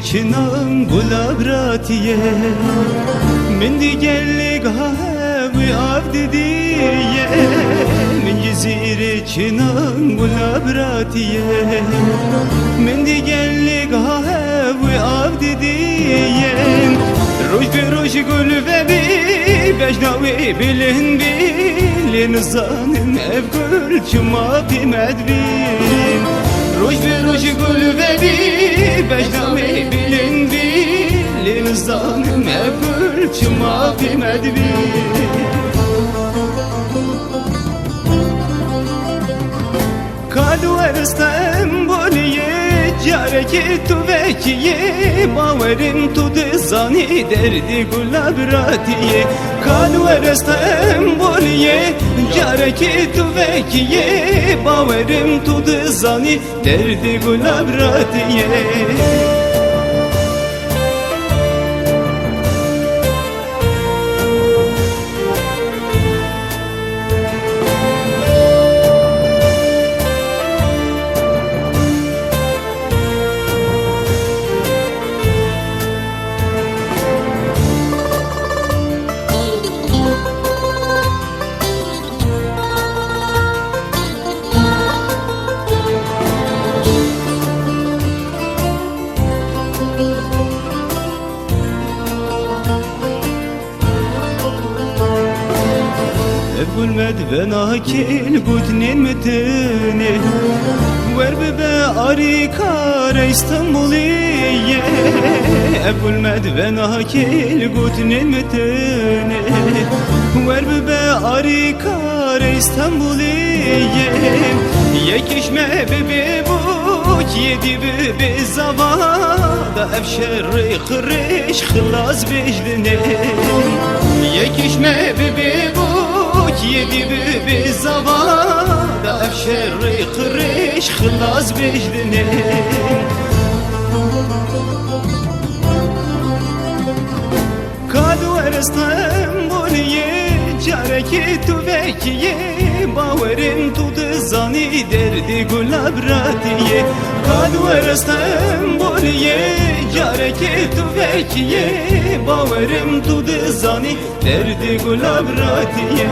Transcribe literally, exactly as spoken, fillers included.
Çinan gulab ratiye, min di gelê giha hev û av didiye. Min ji zîrê çinan gulab ratiye, min di gelê giha hev û av didiye. Roj bi roj gul vebî, bejna wê bilind bî, lê nizanim ev gul çima qîmet bî. Roj bi roj gul vebî, bejna wê bilind bî, lê nizanim ev gul çima qîmet bî. Ka li wer Stenboliyê, carekê tu vekiyê, bawerim tu dizanî derdê gula biratiyê. Ka li wer Stenboliyê, carekê tu vekiyê, bawerim tu dizanî derdê gula biratiyê. Ev gul me divena kêl gotinên min tune, wer bibe arîkare Îstanbulî ye. Ev gul me divena kêl gotinên min tune, wer bibe arîkare Îstanbulî ye. Yekî ji me bibe bûk, yê dî bibe zava, da ev şerê qirêj xilas bêj dinê. Yekî ji me bibe bûk, yê dî bibe zava, da ev şerê qirêj xilas bêj dinê. Ka li wer Stenboliyê, carekê tu vekiyê, bawerim tu dizanî derdê gula biratiyê. Ka li wer Stenboliyê, carekê tu vekiyê, bawerim tu dizanî derdê gula biratiyê.